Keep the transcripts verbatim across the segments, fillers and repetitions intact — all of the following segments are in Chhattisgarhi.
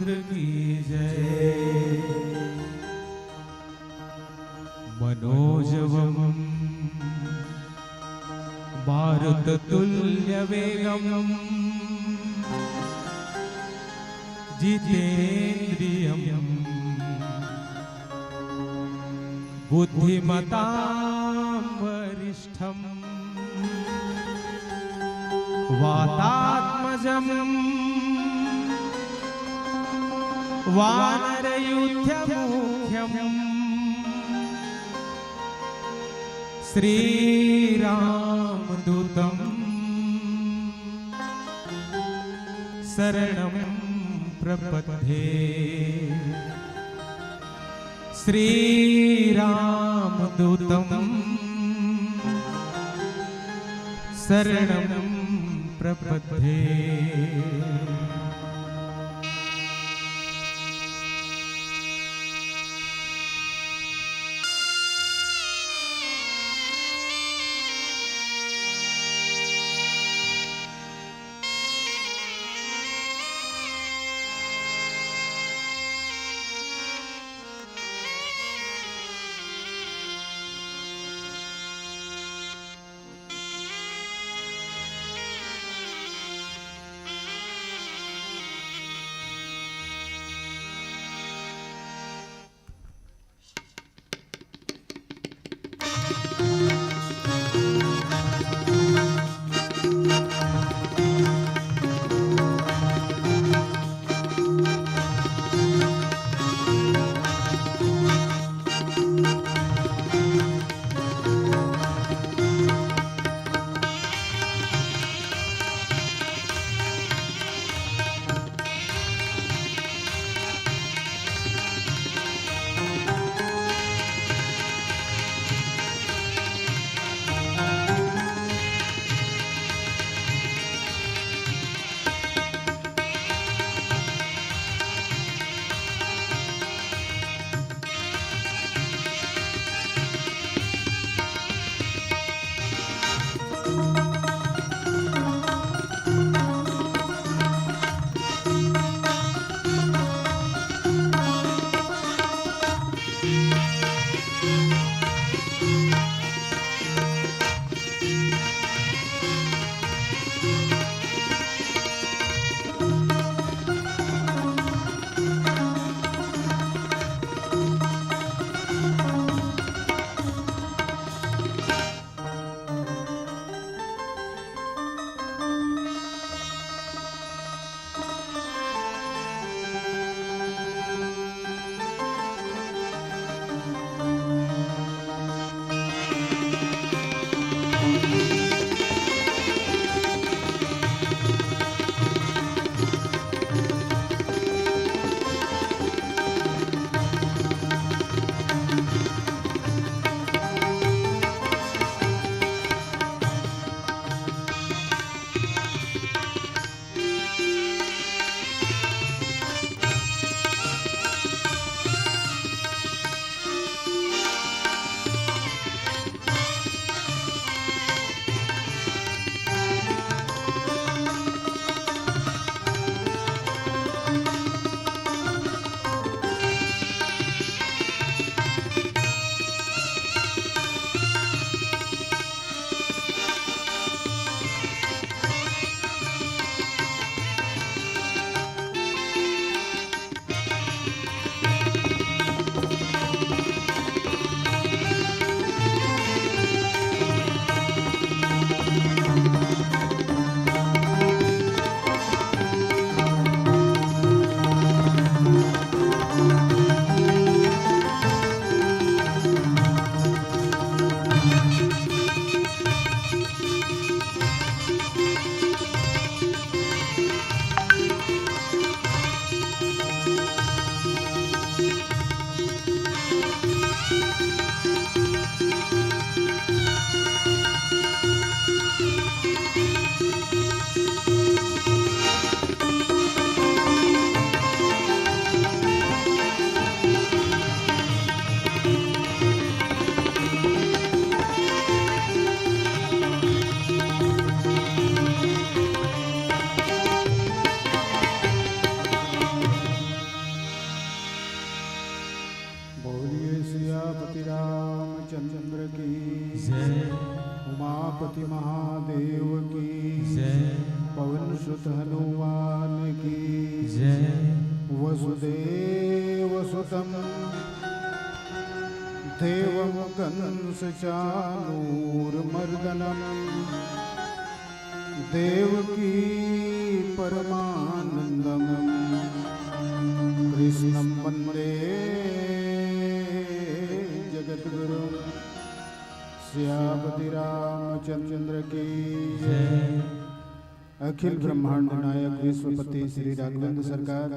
की जय। मनोजवं मारुततुल्यवेगं जितेन्द्रियं बुद्धिमतां वरिष्ठम्। वातात्मजं वानरयूथमुख्यं श्रीरामदूतं शरणं प्रपद्ये। श्रीरामदूतं शरणं प्रपद्ये। महादेव की जय। पवन सुत हनुमान की जय। वसुदेव सुतम देवम कंस चानूर मर्दनम देवकी परमानंदम कृष्णम वंदे जगद्गुरु। सियापति रामचंद्र की जय। अखिल ब्रह्मांड नायक विश्वपति श्री राघवेंद्र सरकार,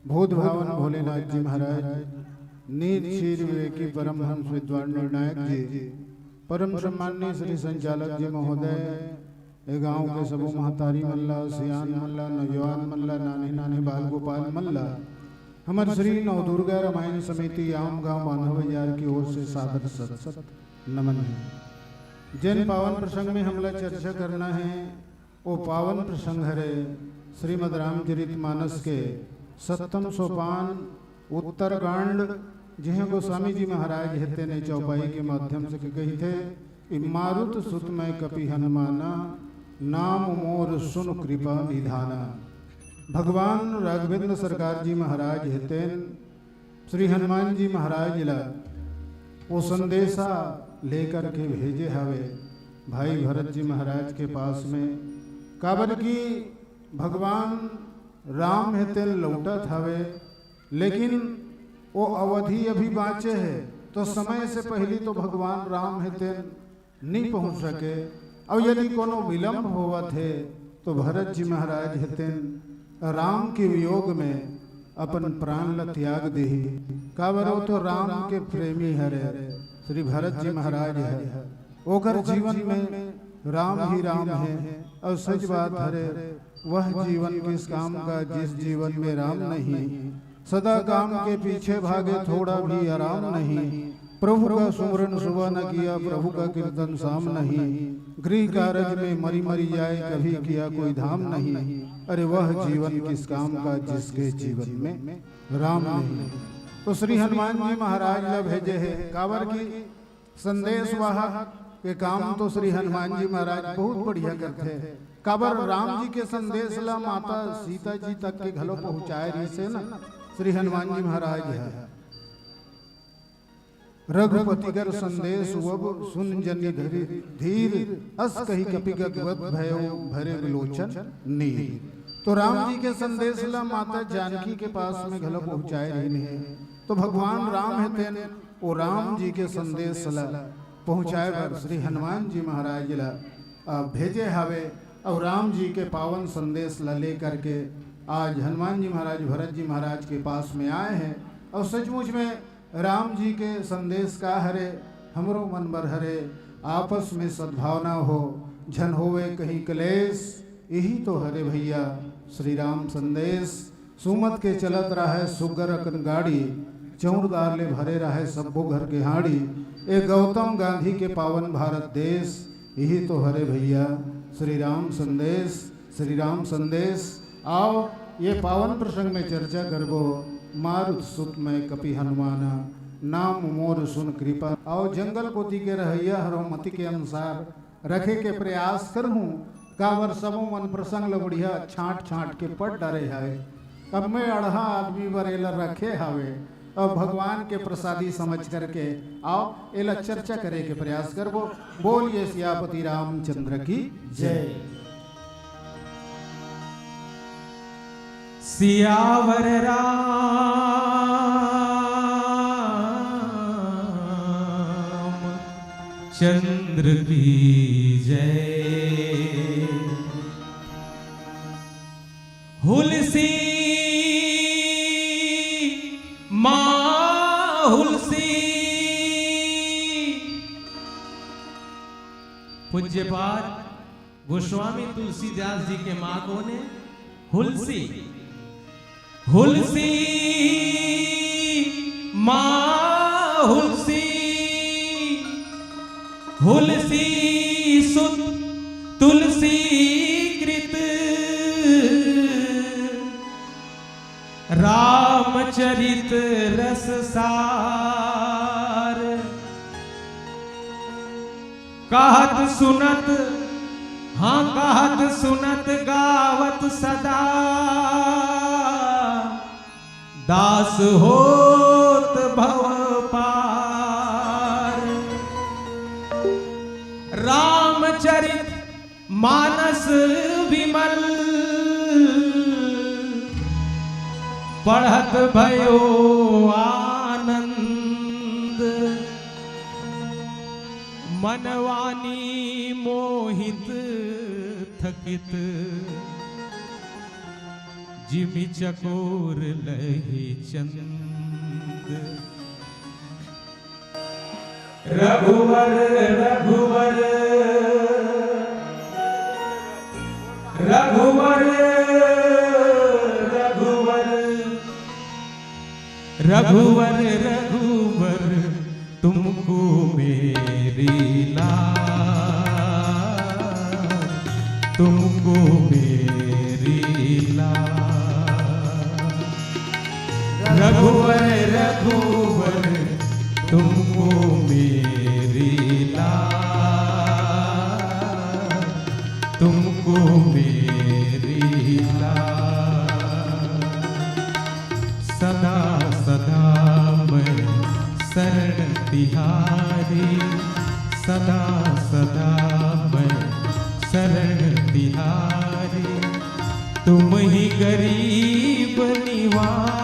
भूत भावन भोलेनाथ जी महाराज, नीत शील विवेकी परमहंस विद्वान निर्णायक जी, परम सम्माननीय श्री संचालक जी महोदय, ए गांव के सबो महतारी मन ला, सियान मन ला, नौजवान मन ला, नान्हे नान्हे बाल गोपाल मन ला, हमर श्री नवदुर्गा रामायण समिति आम गांव बांधा बाजार की ओर से सादर सत सत नमन है। जेन पावन प्रसंग में हमला चर्चा करना है, वो पावन प्रसंग हरे श्रीमद् रामचरित मानस के सत्तम सोपान उत्तरकांड, जिहे गोस्वामी जी महाराज हे तेने चौपाई के माध्यम से कहिथे कि मारुत सुत मैं कपि हनुमाना, नाम मोर सुन कृपा निधाना। भगवान राघवेंद्र सरकार जी महाराज हे तेन श्री हनुमान जी महाराज ला वो संदेशा लेकर के भेजे हवे भाई भरत जी महाराज के पास में, काबर कि भगवान राम हे तेन लौटत हवे, लेकिन वो अवधि अभी बाँचे हे, तो समय से पहली तो भगवान राम हे तेन नहीं पहुँच सके। और यदि कोनो विलंब होवत हे, तो भरत जी महाराज हे तेन राम के वियोग में अपन प्राण ल त्याग देही। काबर वो तो राम के प्रेमी हरे, श्री भरत जी महाराज हे, ओकर जीवन में राम ही राम हे। और सच बात हरे, वह जीवन किस काम का जिस जीवन में राम नहीं। सदा काम के पीछे भागे, थोड़ा भी आराम नहीं। प्रभु का सुमरन सुबह न किया, प्रभु का कीर्तन शाम नहीं। गृह कारज में मरी मरी जाए, कभी किया कोई धाम नहीं। अरे वह जीवन किस काम का जिसके जीवन में राम नहीं। तो श्री हनुमान जी महाराज ला भेजे हे, काबर की संदेश वाहक के काम तो श्री हनुमान जी महाराज बहुत बढ़िया करथे। काबर राम जी के संदेश ला माता सीता जी तक के घलो पहुँचाए रहिसे ना श्री हनुमान जी महाराज हे। रघुपति कर संदेश वब सुन जनि धरि धीर, अस कहि कपि गदगद भयो भरे विलोचन नीर। तो राम जी के संदेश ला माता जानकी के पास में घलो पहुँचाए रहिन हे। तो भगवान राम हे तेन वो राम जी के संदेश ला पहुँचाए बर श्री हनुमान जी महाराज ला, अ, भेजे हवे। और राम जी के पावन संदेश ला लेकर के आज हनुमान जी महाराज भरत जी महाराज के पास में आए हैं। और सचमुच में राम जी के संदेश का हरे, हमरो मन बर हरे, आपस में सद्भावना हो, झन होवे कहीं कलेश, यही तो हरे भैया श्री राम संदेश। सुमत के चलत रहय सुग्घर अकन गाड़ी, चौरदार ले भरे रहय सब्बो घर के हाड़ी। ए गौतम गांधी के पावन भारत देश, यही तो हरे भैया श्री राम संदेश, श्री राम संदेश। आओ, ये पावन प्रसंग में चर्चा करबो। मारुत सुत मैं कपि हनुमाना, नाम मोर सुन कृपा। आओ, जंगल कोती के रहैया हरो मति के अनुसार रखे के प्रयास करहूँ, काबर सबो मन प्रसंग ल बढ़िया छांट छांट के पढ़ डारे हवे। अब मैं अड़हा आदमी बर एला रखे हवे, अब भगवान के प्रसादी समझ करके आओ एला चर्चा करे के प्रयास करबो। बोलिए सियापति रामचंद्र की जय। सियावर राम चंद्र की जय। हुलसी माँ हुलसी। पूज्यपाद गोस्वामी तुलसीदास जी के माँ कोन हे? हुलसी। हुलसी माँ हुलसी, हुलसी सुत तुलसी कृत। रामचरित रस सार। कहत सुनत, हाँ, कहत सुनत गावत सदा, दास होत भव पार। रामचरित मानस विमल, पढ़त भयो आनंद। मनवानी मोहित थकित, जिमि चकोर लही चंद। रघुवर, रघुवर, रघुवर, रघुवर, रघुवर, रघुवर, तुमको मेरी लाज, तुमको मेरी लाज। रघुवर, रघुवर, तुमको मेरी लाज, तुमको मेरी लाज। सदा सदा मैं शरण तिहारी, सदा सदा मैं शरण तिहारी। तुम ही गरीब निवाज,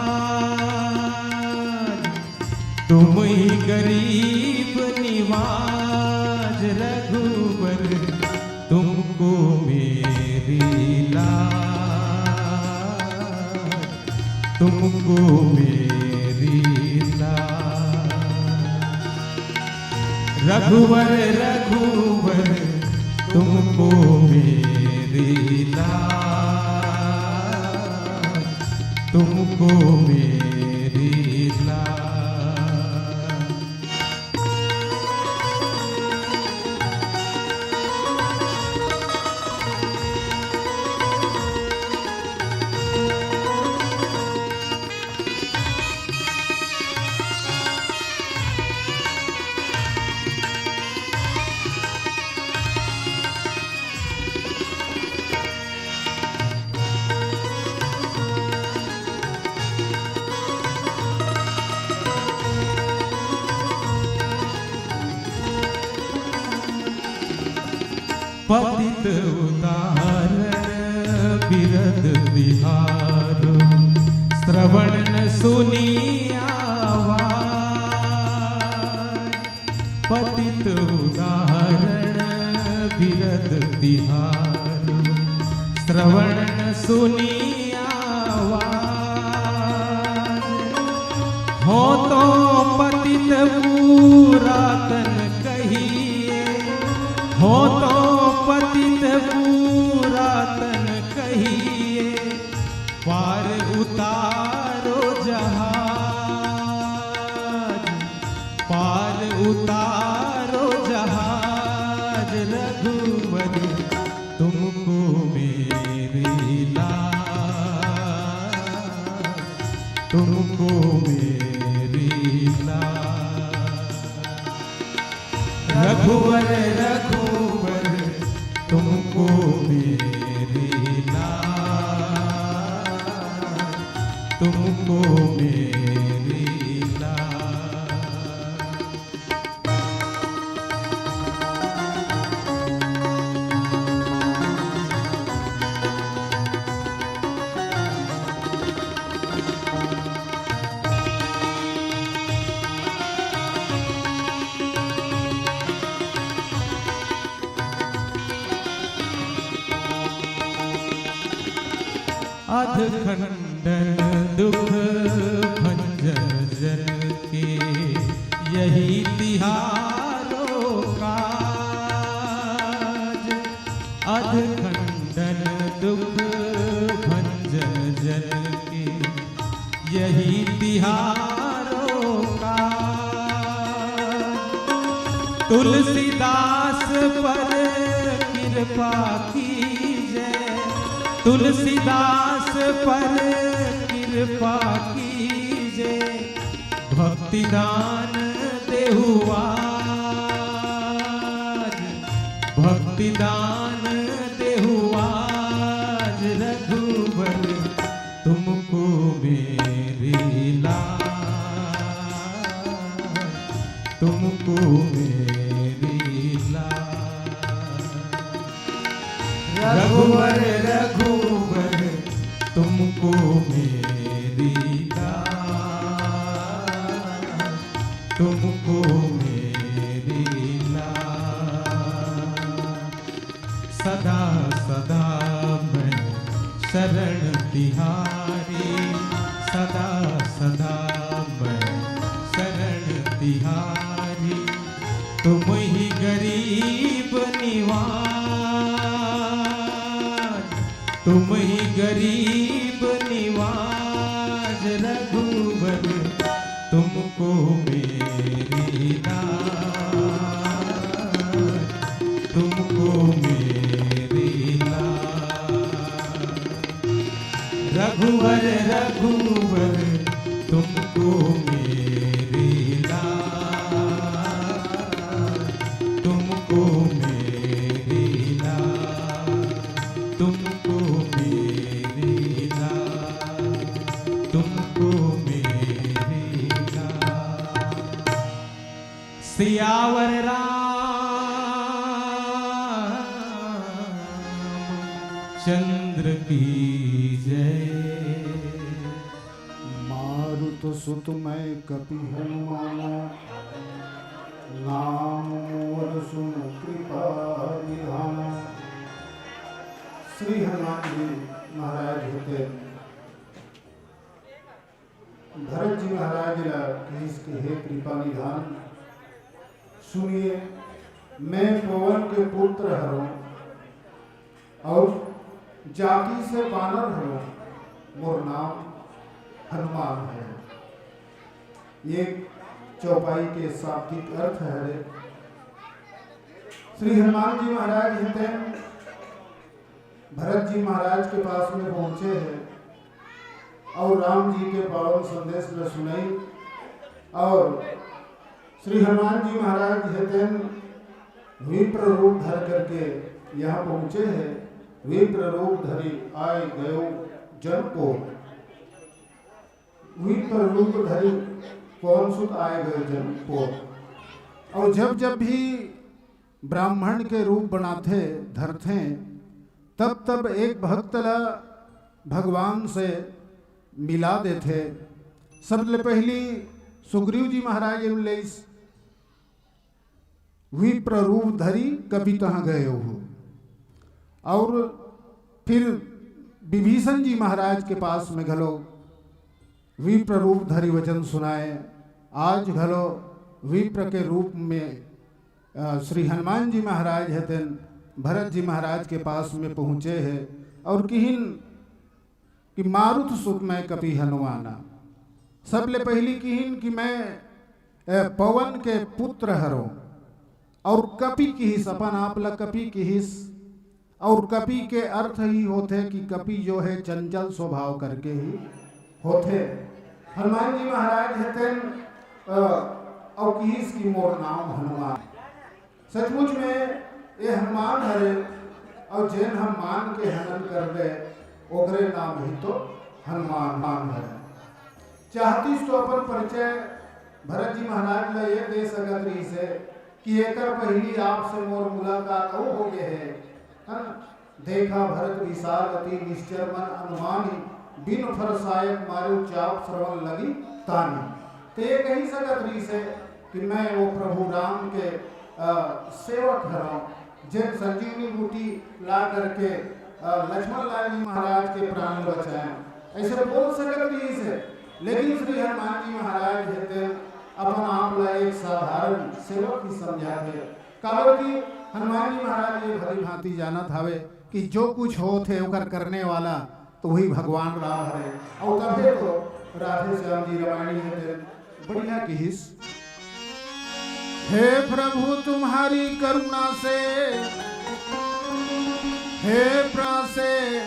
तुम ही गरीब निवाज रघुवर, तुमको मेरी लाज, तुमको मेरी लाज। रघुवर, रघुवर, तुमको मेरी लाज, तुमको मेरी लाज। पतित उदाहरण बिरद बिहारो, श्रवण न सुनी आवाज। पतित उदाहरण बिरद बिहारो, श्रवण न सुनी आवाज। हो तो पतित पुरातन कहिए, हो तो पतित पुरातन कहिए, पार उतारो जहाज, पार उतारो जहाज रघुवर, तुमको मेरी लाज, तुमको मेरी लाज। रघुवर, रघुवर, तुमको मेरी लाज, तुमको मेरी लाज। अध खंडन दुख भंजन जन के, यही तिहारो काज। अध खंडन दुख भंजन जन के, यही तिहारो काज। तुलसीदास पर कृपा कीजे, तुलसीदास पर कृपा कीजे, भक्ति दान देहु आज। दान देहु आज रघुबर तुमको मेरी लाज, तुमको मेरी लाज। रघुवर रघुवर तुमको मेरी लाज, तुमको मेरी लाज। सदा सदा मैं शरण तिहारी, सदा सदा मैं शरण तिहारी। तुम ही गरीब निवाज, तुम ही गरीब निवाज रघुबर, तुमको मेरी लाज, तुमको मेरी लाज। रघुवर रघुवर तुमको मेरी लाज, तुमको मेरी लाज, तुमको मेरी लाज, तुमको मेरी लाज। सियावर रामचंद्र की जय। मारुत सुत मैं कपि हनुमाना, नाम मोर सुन कृपा निधाना। श्री हनुमान जी महाराज होते भरत जी महाराज ला कहिस कि हे कृपा निधान, सुनिए, मैं पवन के पुत्र हरों और जाति से बानर हरों, मोर नाम हनुमान है। ये चौपाई के शाब्दिक अर्थ है। श्री हनुमान जी महाराज हेतेन भरत जी महाराज के पास में पहुंचे हैं और राम जी के पावन संदेश ला सुनाई। और श्री हनुमान जी महाराज हेतेन विप्र रूप धर करके यहाँ पहुंचे हैं। विप्र रूप धरि आए गयो जनपोत। विप्र रूप धरि पवन सुत आए गयो जनपोत। और जब जब भी ब्राह्मण के रूप बनाथे, धरथे, तब तब एक भक्त ला भगवान से मिला देथे। सबले पहिली सुग्रीव जी महाराज ले विप्र रूप धरि कपि तहाँ गए हो। और फिर विभीषण जी महाराज के पास में घलो विप्र रूप धरि वचन सुनाए। आज घलो विप्र के रूप में, अ, श्री हनुमान जी महाराज हेतेन भरत जी महाराज के पास में पहुँचे हैं और किहिन कि मारुत सुत मैं कपि हनुमाना। सबले पहिली किहिन कि मैं, अ, पवन के पुत्र हरों। और कपि किहिस, अपन आप ला कपि किहिस। और कपि के अर्थ ही होथे कि कपि जो है चंचल स्वभाव करके ही होथे। हनुमान जी महाराज हेतेन, अ, और किहिस कि मोर नाम हनुमान। सचमुच में ये हनुमान हरे, और जेन ह मान के हनन करबे, ओकरे नाम ही तो हनुमान मान हरे। चाहतिस तो अपन परिचय भरत जी महाराज ला ये दे सकत रहिस हे कि एकर पहिली आपसे मोर मुलाकात अउ हो गे हे, है ना? देखा भरत विशाल अति निश्चर मन अनुमानी, बिन फरसायक मारे चाप श्रवण लगी तानी। तो ये कही सकत रहिस हे कि मैं वो प्रभु राम के, अ, सेवक हरौं, जेन संजीवनी बूटी ला करके, अ, लक्ष्मण लाल जी महाराज के प्राण बचाए। ऐसे बोल सकत रहिस हे, लेकिन श्री हनुमान जी महाराज हेतेन अपन आप ला एक साधारण सेवक ही समझाथे। काबर कि हनुमान जी महाराज ये भली भांति जानत हावे कि जो कुछ होत हे ओकर करने वाला तो वही भगवान राम हरे। और तभे तो राधे श्याम जी रामायणी हेतेन बढ़िया किहिस। हे प्रभु तुम्हारी करुणा से, हे प्रा से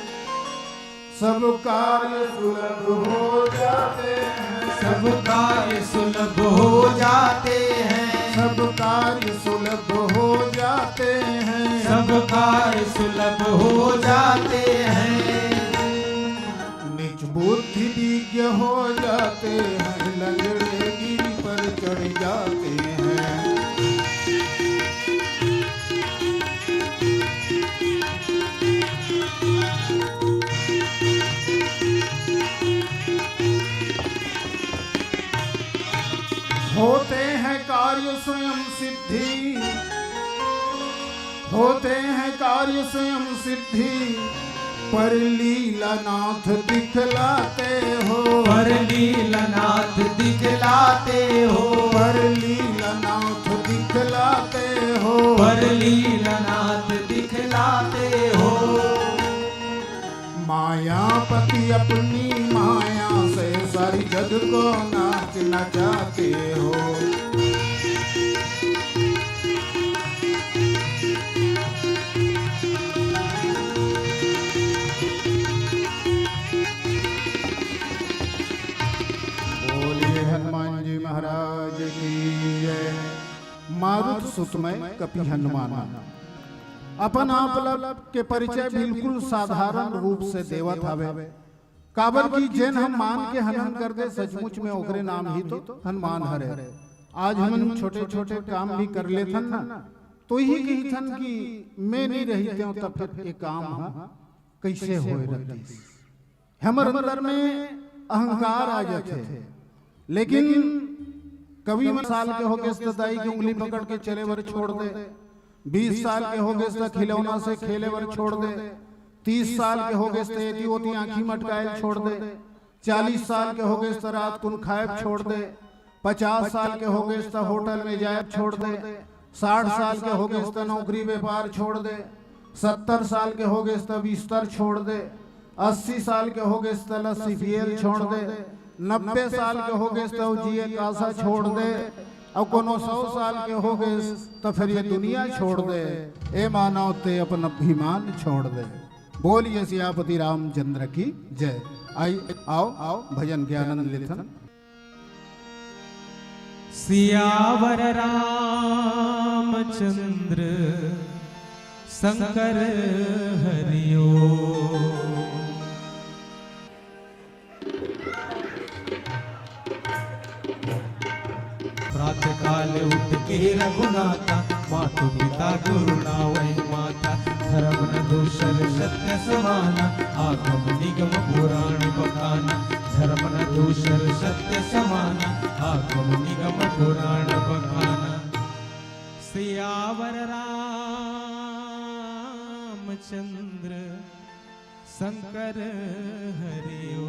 सब कार्य सुलभ हो जाते हैं। सब कार्य सुलभ हो जाते हैं। सब कार्य सुलभ हो जाते हैं। सब उपकार सुलभ हो जाते हैं। नीच बुद्धि विज्ञ हो जाते हैं, लंगड़े गिरी पर चढ़ जाते हैं। होते हैं कार्य स्वयं सिद्धि, होते हैं कार्य स्वयं सिद्धि, पर लीलानाथ दिखलाते हो। पर लीलानाथ दिखलाते हो। पर लीलानाथ दिखलाते हो। पर लीलानाथ दिखलाते हो। मायापति अपनी माया से सारी जग को नाच नचाते हो। बोलिए हनुमान जी महाराज की जय। मारुत सुतमय कपि हनुमान। अपन आप लब के परिचय बिल्कुल साधारण रूप से देवत हवे, काबर कि जेन ह मान के हनन कर दे, सचमुच में ओकरे नाम ही तो हनुमान हरे। आज हमन छोटे-छोटे काम भी कर लेथन ना, तो इही कहिथन कि मैं नहीं रहितेंव त फिर ये काम ह कइसे होए रहतिस। हमर अंदर में अहंकार आ जाथे, लेकिन कभी मन साल के होगे त दाई के उंगली पकड़ के चले बर छोड़ दे, बीस साल के होगे त खिलौना से खेले बर छोड़ दे, तीस साल के होगे त एती ओती आंखी मटकायल छोड़ दे, चालीस साल के होगे त रात कुन खायब छोड़ दे, पचास साल के होगे त होटल में जायब छोड़ दे, साठ साल के होगे त नौकरी व्यापार छोड़ दे, सत्तर साल के होगे त बिस्तर छोड़ दे, अस्सी साल के होगे त सीपीएल छोड़ दे, नब्बे साल के होगे त जिए कासा छोड़ दे, अउ कोनो सौ साल के होगे त फिर ये दुनिया छोड़ दे। ए मानव ते अपन अभिमान छोड़ दे। बोलिए सियापति रामचंद्र की जय। आई, आओ, आओ, भजन के आनंद लेथन। सियावर रामचंद्र शंकर हरिओ। प्रातः काल उठ के रघुनाथा, मातु पिता गुरु नावै माथा। धर्म न दूसर सत्य समाना, आगम निगम पुराण बखाना। धर्म न दूसर सत्य समाना, आगम निगम पुराण बखाना। सियावर रामचंद्र शंकर हरिओ।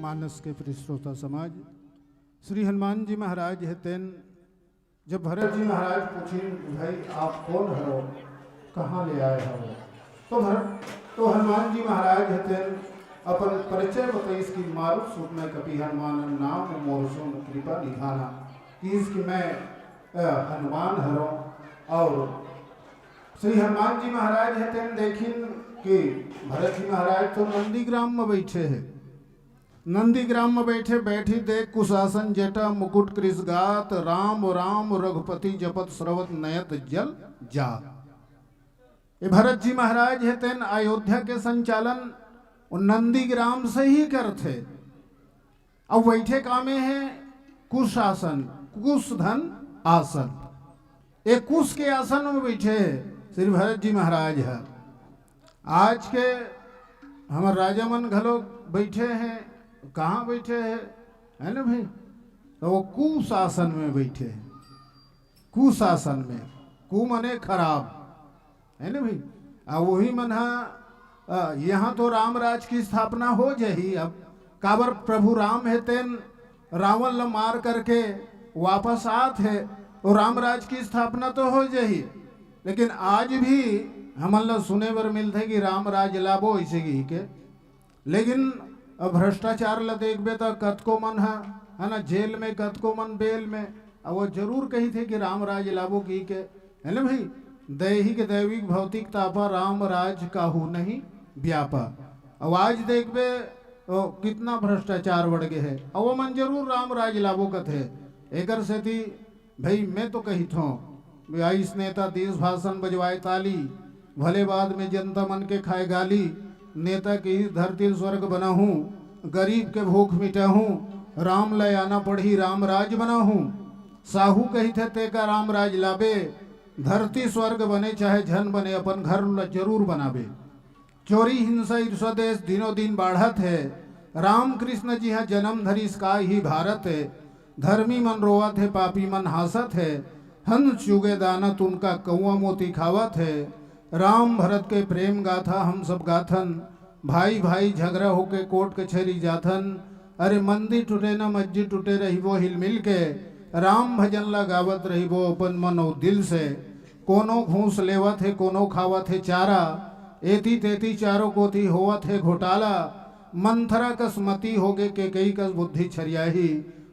मानस के प्रिय श्रोता समाज, श्री हनुमान जी महाराज हे तेन जब भरत जी महाराज पूछिन, "भाई, आप कोन हरो, कहाँ ले आए हरो?" तो भरत, तो हनुमान जी महाराज हे तेन अपन परिचय बताइस कि "मारुत सुत मैं कपि हनुमान, नाम मोर सुन कृपा निधाना।" किहिस कि मैं, अ, हनुमान हरो। और श्री हनुमान जी महाराज हे तेन देखिन कि भरत जी महाराज तो नंदीग्राम में बैठे हे, नंदीग्राम में बैठे, बैठी देख कुशासन जटा मुकुट कृष गात, राम राम रघुपति जपत श्रवत नयत जल जात। ये भरत जी महाराज हे तेन अयोध्या के संचालन वो नंदीग्राम से ही करथे। अब बैठे कामे हे कुशासन, कुश धन आसन। ये कुश के आसन में बैठे हे श्री भरत जी महाराज हे। आज के हमर राजा मन घलो बैठे हे, कहाँ बैठे हे, है ना भाई? तो वो कुशासन में बैठे हे, कुशासन में, कु मने खराब, है ना भाई? आ वही मन हा, आ, यहाँ तो राम राज की स्थापना हो जाही। अब काबर प्रभु राम हे तेन रावण ल मार करके वापस आत हे, तो राम राज की स्थापना तो हो जाही। लेकिन आज भी हमन ल सुने बर मिलथे कि राम राज लाबो ऐसे कहिके। लेकिन अब भ्रष्टाचार ल देखबे त कतको मन ह, है ना, जेल में, कतको मन बेल में, अब वो जरूर कहिथे कि राम राज लाबो कहिके, है ना भाई? दैहिक दैविक भौतिक तापा राम राज काहू नहीं व्यापा। अब आज देखबे, ओ, कितना भ्रष्टाचार बढ़ गए है, अब वो मन जरूर राम राज लाबो कथे। एकर सेती भाई, मैं तो कहिथों, आइस नेता, दीस भाषण, बजवाए ताली, भले बाद में जनता मन के खाए गाली। नेता कहिस धरती स्वर्ग बनाहूँ, गरीब के भूख मिटाहूँ, राम ल आना पड़ही, राम राज बनाहूँ। साहू कहिथे, तें का राम राज लाबे, धरती स्वर्ग बने चाहे झन बने, अपन घर ल जरूर बनाबे। चोरी, हिंसा, ईर्ष्या, द्वेष दिनों दिन बाढ़त हे। राम कृष्ण जिहाँ जनम धरिस, का ही भारत हे। धर्मी मन रोवत हे, पापी मन हाँसत हे। हंस चुगे दानत उनका, कौआ मोती खावत हे। राम भरत के प्रेम गाथा हम सब गाथन। भाई भाई झगड़ा होके कोर्ट कचहरी जाथन। अरे मंदिर टूटे न मस्जिद टूटे, रहिबो हिलमिल के। राम भजन ला गावत रहिबो अपन मन अउ दिल से। कोनो घूस लेवत हे, कोनो खावत हे चारा। एती तेती चारों कोती होवत हे घोटाला। मंथरा कस मती होगे, केकई कस बुद्धि छरियाही।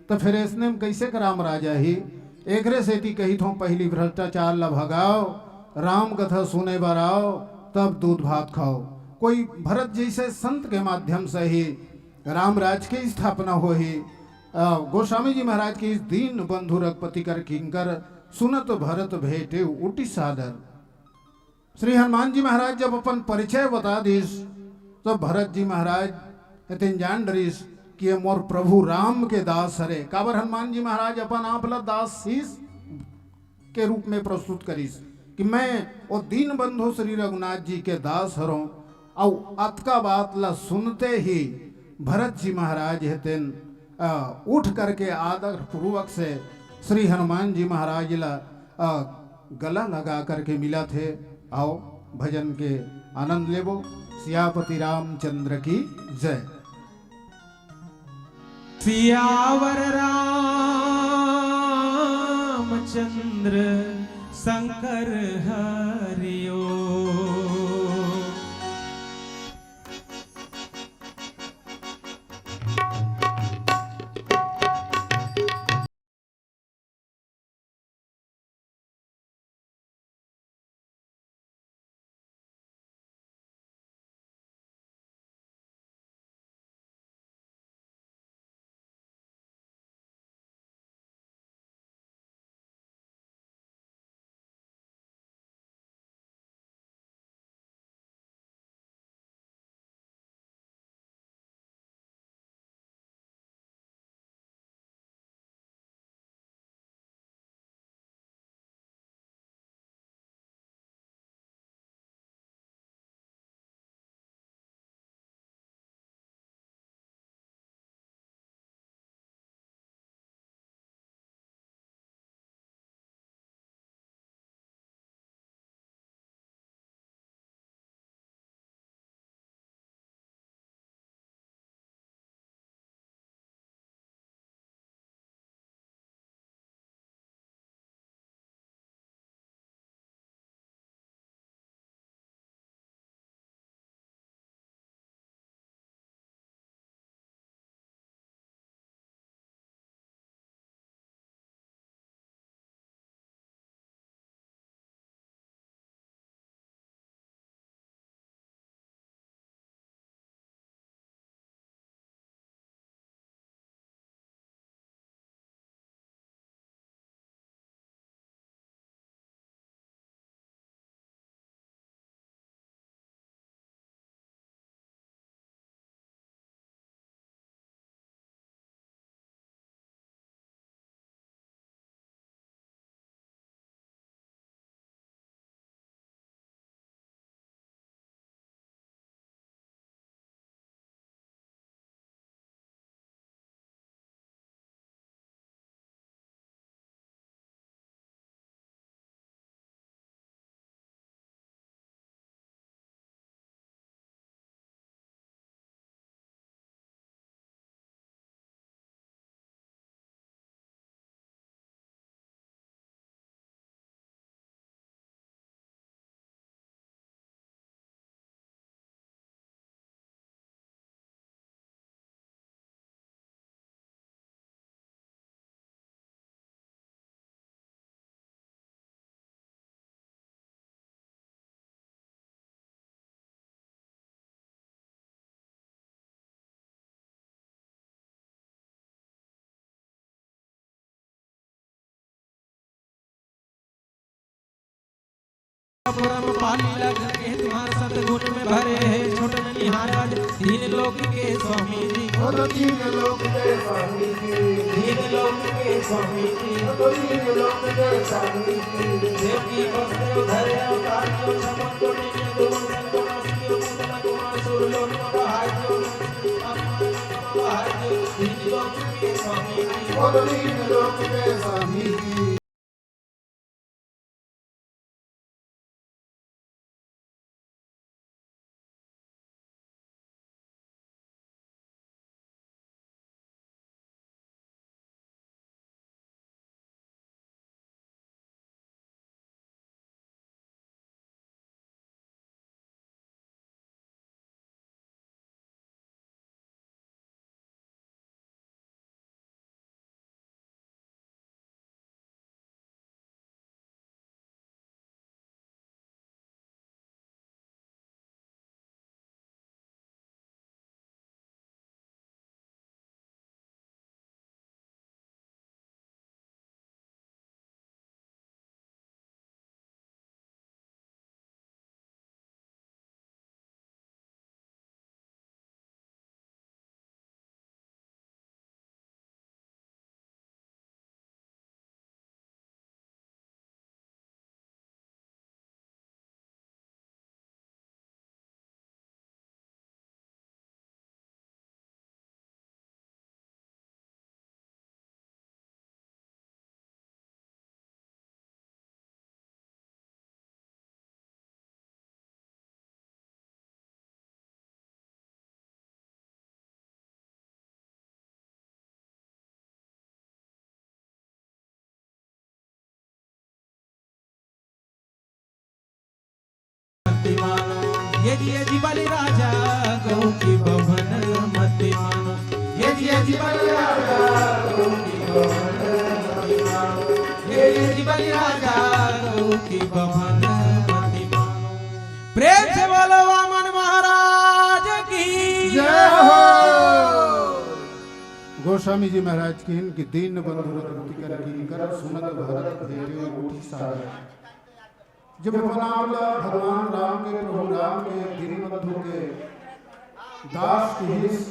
त फेर अइसने म कइसे के राम राज आही? एकरे सेती कहिथों, पहिली भ्रष्टाचार ला भगाओ, राम कथा सुने बर आओ, तब दूध भात खाओ। कोई भरत जइसे संत के माध्यम से ही राम राज के स्थापना होही। अ, गोस्वामी जी महाराज के इस दीन बंधु रघुपति कर किंकर, सुनत भरत भेटे उठि सादर। श्री हनुमान जी महाराज जब अपन परिचय बता दिस, तो भरत जी महाराज एतिन जान डरिस कि ये मोर प्रभु राम के दास हरे। काबर हनुमान जी महाराज अपन आप ला दास शीश के रूप में प्रस्तुत करिस कि मैं वो दीन बंधु श्री रघुनाथ जी के दास हरों। अउ अतका बात ला सुनते ही भरत जी महाराज हे तेन, अ, उठ करके आदर पूर्वक से श्री हनुमान जी महाराज ला, अ, गला लगा करके मिलत हे। आओ भजन के आनंद लेबो। सियापति रामचंद्र की जय। सियावर रामचंद्र शंकर हरिओ। परम पानी लग के तुम्हार सतगुण में भरे हे छोट ननिहार आज तीन लोक के स्वामी जी। बोलो तीन लोक के स्वामी जी। तीन लोक के स्वामी जी। बोलो तीन लोक के स्वामी जी। देव की वसुदेव धरे अवतार लियो छपन कोटि में दो वंदन को नाश कियो पूतना कुमार सूर लोक में बहाय दियो लक्ष्मी आत्मा में बहाय दियो तीन लोक के स्वामी जी। बोलो तीन लोक के स्वामी जी। मति मानो, ये जी, ये जी बलि राजा गौ की बभन मति मानो, ये जी, ये जी बलि राजा गौ की बभन मति मानो, ये जी, ये जी बलि राजा गौ की बभन मति मानो। प्रेम से बोलो वामन महाराज की जय हो। गोस्वामी जी महाराज किहिन कि दीन बंधु रघुपति कर कीन्ह, सुनत भरत भेटे ऊठी सागर। जब अपन आप ला भगवान राम के, प्रभु राम के, दीन बंधु के दास किहिस,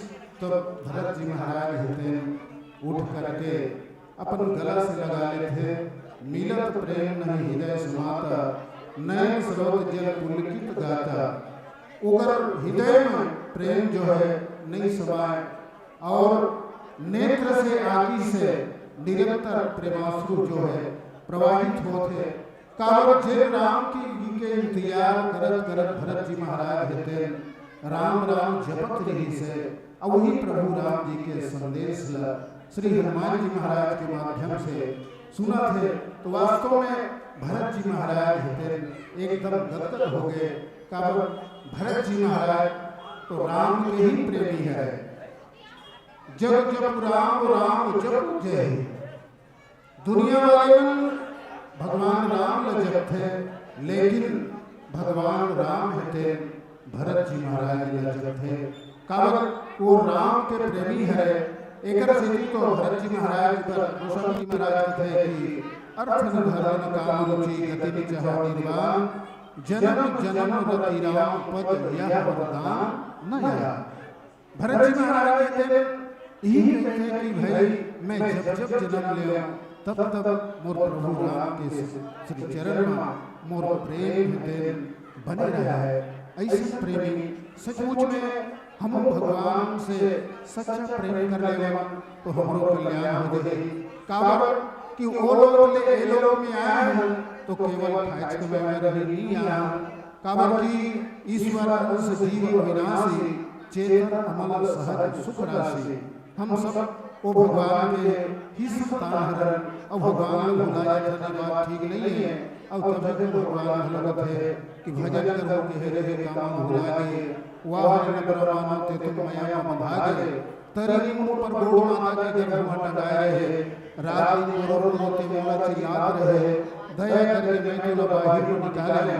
तब भरत जी महाराज हे तेन उठ करके अपन गला से लगा लेथे, "मिलत प्रेम नहीं हृदय समाता, नयन स्रोत जल पुलकित गाता।" ओकर हृदय में प्रेम जो है नहीं समाय और नेत्र से आँखी से निरंतर प्रेमाश्रु जो है प्रवाहित होत हे। काबर जेन राम की, के इंतजार करत करत भरत जी महाराज हे तेन राम राम जपत रहिस हे, अउ वही प्रभु राम जी के संदेश ला श्री हनुमान जी महाराज के माध्यम से सुनत हे, तो वास्तव में भरत जी महाराज हे तेन एकदम गदगद हो गए। काबर भरत जी महाराज तो राम के ही प्रेमी है। जग जप राम राम जप जय। दुनिया वाले मन भगवान राम ल जपथे, लेकिन भगवान राम हे तेन भरत जी महाराज ल जपथे। काबर वो राम के प्रेमी हरे, एकर सेती तो भरत जी महाराज बर गोस्वामी जी महाराज कथे कि अर्थ न धर्म न काम रुचि गति न चाहो निर्वाण, जन्म जन्म रति राम पद यह वरदान न आया। भरत जी महाराज जी के यही कहते हैं कि भाई, मैं जब जब जन्म लेवं, तब तब मोर प्रभु राम के श्री चरण में मोर प्रेम हे तेन बने रहा है। ऐसे प्रेमी सचमुच में हम भगवान से सच्चा प्रेम कर लेवं, तो हमरो कल्याण हो जाही। काबर कि ओ लोक ले ए लोक में आए हन, तो केवल खाइच कमाए बर ही नहीं आए हन। काबर कि ईश्वर अंश जीव अविनाशी, चेतन अमल सहज सुख राशि। हम सब ओ भगवान के ही संतान हरन, अउ भगवान ल भुला जाथन, ये बात ठीक नहीं है। अउ तभे तो भगवान घलो कथे कि भजन करहु कहे रहे कामा भुला गे, वाह रे नर मानव ते तो मया म बंधा गे। तरी मुंह पर गोड़ माता के गर्भ म टंगाए रहे, रात दिन रो रो ते मोला चिल्लात रहे, दया करके मैं तोला बाहिर म निकाले,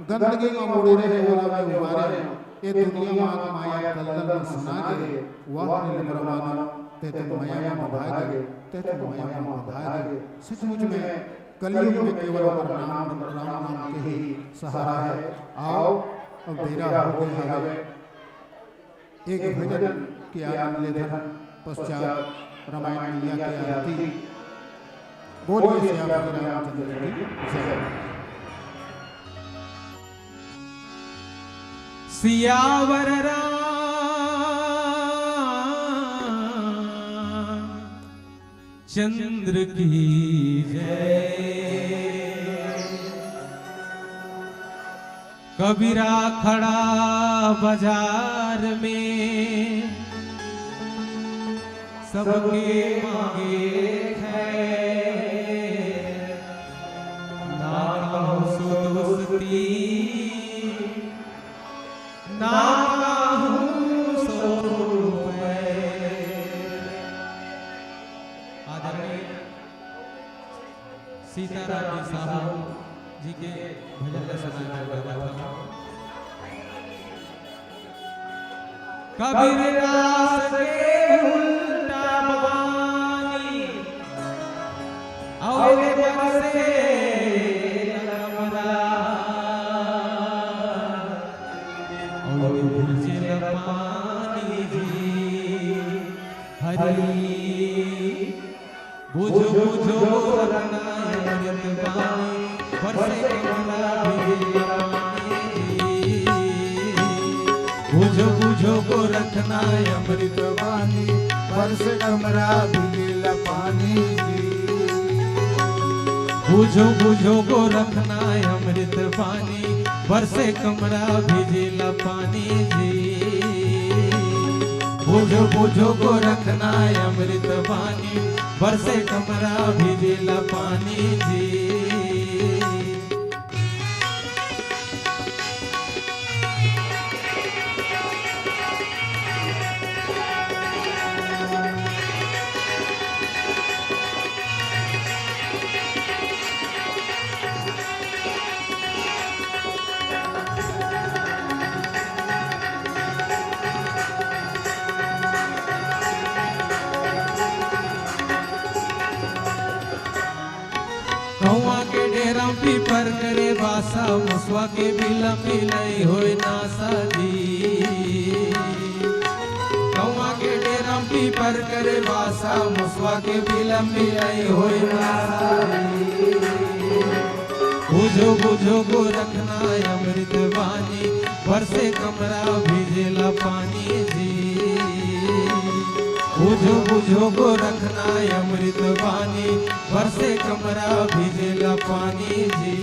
गंदगी म मुड़े रहे ओला मैं उबारे, ए दुनिया म माया दलदल म सना गे, वाह रे नर मानव ते तो मया म बंधा गे, ते तो मया म बंधा गे। सचमुच में कलयुग में केवल हमर नाम, राम नाम के ही सहारा है। आओ, अब बेरा हो गए हवे, एक भजन के आनंद लेथन, पश्चात रामायण मैया के आरती। बोलिए सियावर रामचंद्र की जय। सियावर राम चंद्र की जय। कबीरा खड़ा बाजार में, सबके मांगे खैर, ना कहूँ सो दोस्ती, ना कहूँ सो बैर। आदरणीय सीताराम जी साहू जी के भजन ला सुनाए बर गावत हवं। कबीर दास के उल्टा बानी, अउ बरसे कमरा, अउ भीजे पानी जी। हरी बुझो बुझो रखना अमृत बानी, बरसे कमरा भीजे पानी जी। बुझो बुझो गोरखनाथ अमृत बानी, बरसे कमरा भीजे पानी जी। बुझो बुझो गोरखनाथ अमृत बानी, बरसे कमरा भीजे पानी जी। बुझो बुझो गोरखनाथ अमृत बानी, बरसे कमरा भीजे पानी जी। कौआ के डेरा पीपर करे बासा, मुसवा के बिलम बिलई होय नासा जी। कौआ के डेरा पीपर करे बासा, मुसवा के बिलम बिलई होय नासा जी। बुझो बुझो गोरखनाथ अमृत बानी, बरसे कमरा भीजे पानी जी। बुझो बुझो गोरखनाथ अमृत बानी, बरसे कमरा भीजे पानी जी।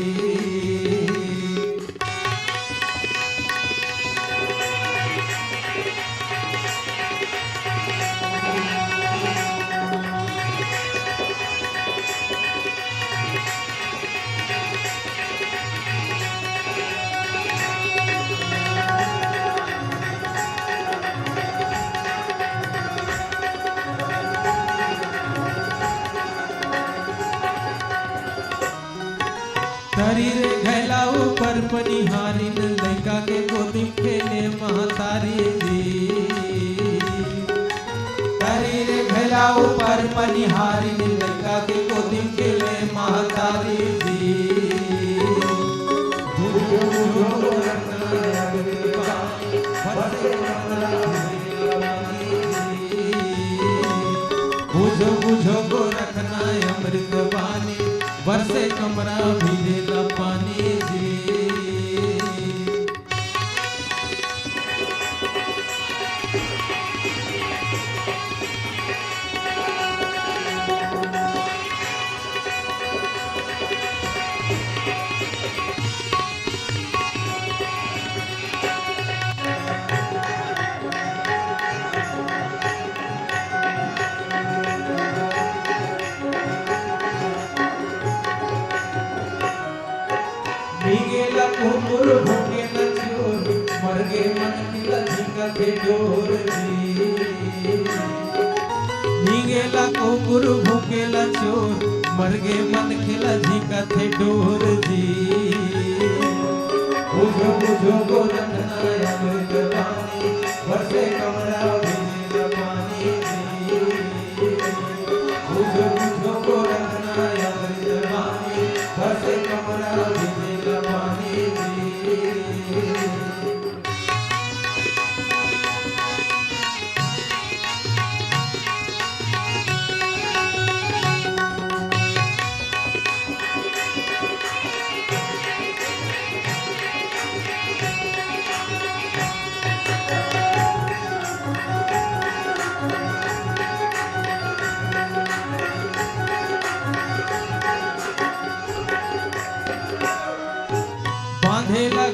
तरी रे घैला ऊपर पनिहारिन, लइका के गोदी खेले महतारी जी। तरी रे घैला ऊपर पनिहारिन, लइका के गोदी खेले महतारी जी। बुझो बुझो गोरखनाथ अमृत बानी, बरसे कमरा भीजे पानी जी। भीगेला कुकुर भोंकेला चोर, मरगे मनखेला झिंका के डोर जी। भीगेला कुकुर भोंकेला चोर, मरगे मनखेला झिंका के डोर जी। बुझो बुझो गोरखनाथ अमृत बानी, बरसे कमरा भीजे पानी जी। बुझो बुझो गोरखनाथ अमृत बानी,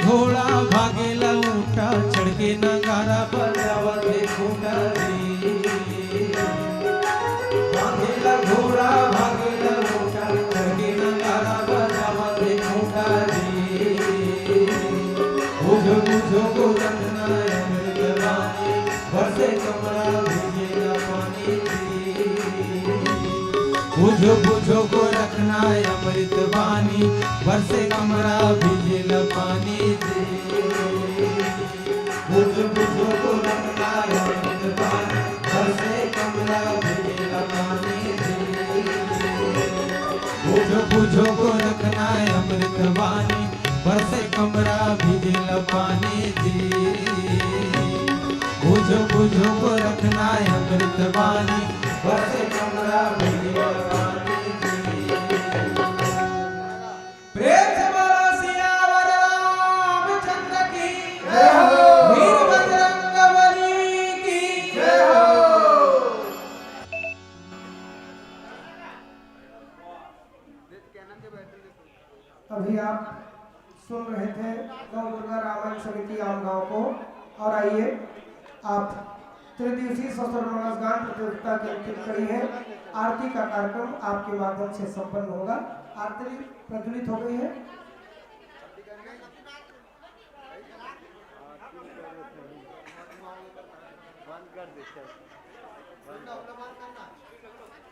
घोड़ा भागेला ऊंटा, चढ़ के नगारा बजावत हे खूंटा जी। भागेला घोड़ा, भागेला ऊंटा, चढ़ के नगारा बजावत हे खूंटा जी। बुझो, बुझो गोरखनाथ अमृत बानी, बरसे कमरा भीजेला पानी जी। बुझो, बुझो गोरखनाथ अमृत बानी, बरसे कमरा भीजेला पानी जी। बुझो, बुझो गोरखनाथ अमृत बानी, बरसे कमरा भीजेला पानी जी। बुझो, बुझो गोरखनाथ अमृत बानी, बरसे कमरा भीजेला पानी जी। बुझो, बुझो गोरखनाथ अमृत बानी, बरसे कमरा भीजेला पानी जी। प्रेम से बोलो सियावर रामचंद्र की, जय हो। वीर बजरंग बली की, जय हो। अभी आप सुन रहे थे नव दुर्गा रामायण समिति आम गांव को। और आइए, आप त्रिदिवसीय ससुर मानस गान प्रतियोगिता की अंतिम कड़ी है। आरती का कार्यक्रम आपके माध्यम से संपन्न होगा। आरती प्रज्वलित हो गई है। बंद कर दे, चल। बंद कर।